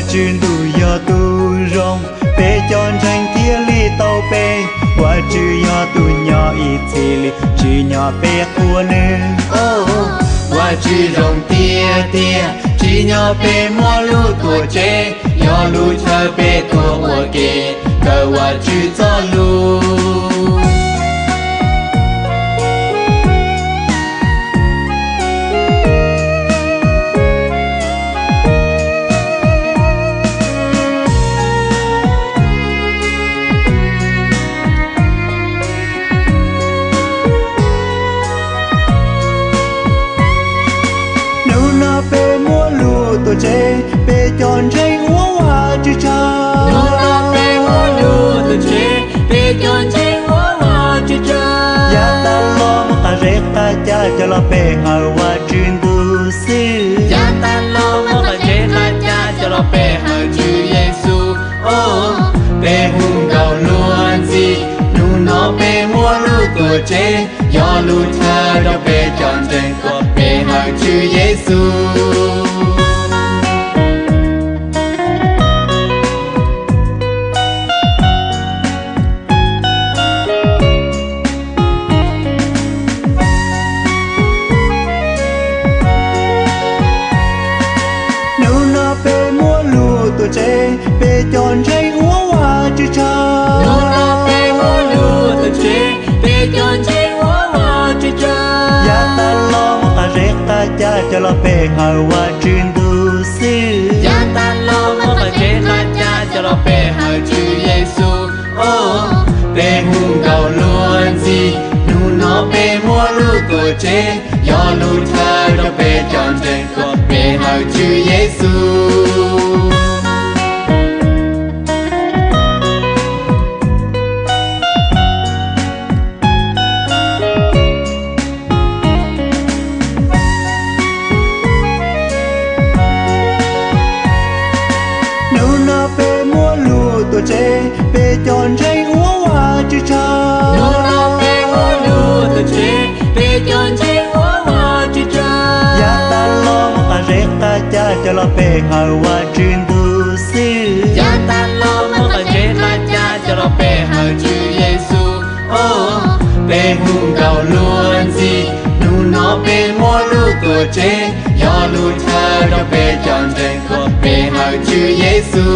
Tswv Ntuj yog tus zoo, peb cov ntseeg thiaj li tau pe. Vajtswv yog tus nyob ib txhis li, tsim nyog peb qhuas nws. Vajtswv zoo tiag tiag, tsim nyog peb muab lub tuam tsev, yog lub chaw peb tuaj ua ke kawm Vajtswv txoj lus. Hnub no peb muab lub tuam tsev, peb cov ntseeg ua Vajtswv tsaug. Hnub no peb muab lub tuam tsev, peb cov ntseeg ua Vajtswv tsaug. Yav tas los muaj qab zeb qab ca coj los pe hawm Vajtswv ntuj xwb. Yav tas los muaj qab zeb qab ca coj los pe hawm Tswv Yexus. Peb hu nkaus luag ntxhi, hnub no peb muab lub tuam tsev, yog lub chaw rau peb cov ntseeg tuaj pe hawm Tswv Yexus. Hnub no peb muab lub tuam tsev, peb cov ntseeg ua Vajtswv tsaug. Hnub no peb muab lub tuam tsev, peb cov ntseeg ua Vajtswv tsaug. Yav tas los muaj qab zeb qab ca coj los pe hawm Vajtswv ntuj xwb. Yav tas los muaj qab zeb qab ca coj los pe hawm Tswv Yexus. Peb hu nkaus luag ntxhi, hnub no peb muab lub tuam tsev, yog lub chaw rau peb cov ntseeg tuaj pe hawm Tswv Yexus. Hnub no peb muab lub tuam tsev, peb cov ntseeg ua Vajtswv tsaug. Hnub no peb muab lub tuam tsev, peb cov ntseeg ua Vajtswv tsaug. Yav tas los muaj qab zeb qab ca coj los pe hawm Vajtswv ntuj xwb. Yav tas los muaj qab zeb qab ca coj los pe hawm Tswv Yexus. Peb hu nkaus luag ntxhi, hnub no peb muab lub tuam tsev, yog lub chaw rau peb cov ntseeg tuaj pe hawm Tswv Yexus.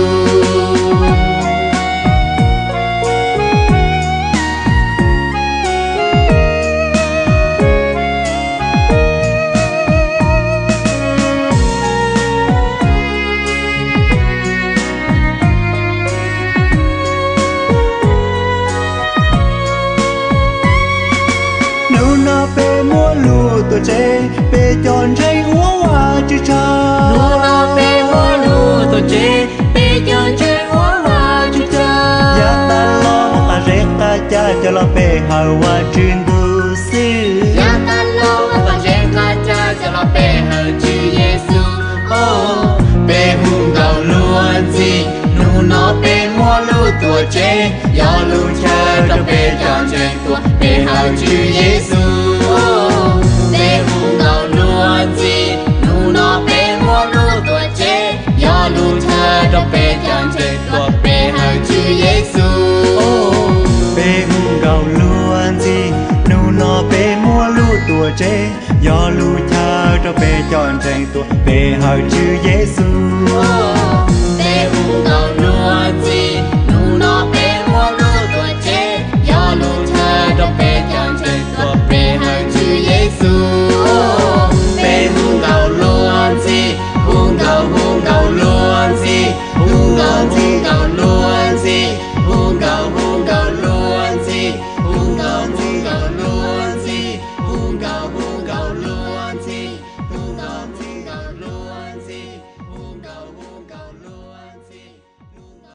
Hnub no peb muab lub tuam tsev, peb cov ntseeg ua Vajtswv tsaug. Hnub no peb muab lub tuam tsev, peb cov ntseeg ua Vajtswv tsaug. Yav tas los muaj qab zeb qab ca coj los pe hawm Vajtswv ntuj xwb. Yav tas los muaj qab zeb qab ca coj los pe hawm Tswv Yexus. Peb hu nkaus luag ntxhi, hnub no peb muab lub tuam tsev, yog lub chaw rau peb cov ntseeg tuaj pe hawm Tswv Yexus. Peb hu nkaus luag ntxhi, hnub no peb muab lub tuam tsev, yog lub chaw rau peb cov ntseeg tuaj pe hawm Tswv Yexus. Peb hu nkaus luag ntxhi, hnub no peb muab lub tuam tsev, yog lub chaw rau peb cov ntseeg tuaj pe hawm Tswv Yexus. Peb hu nkaus luag ntxhi,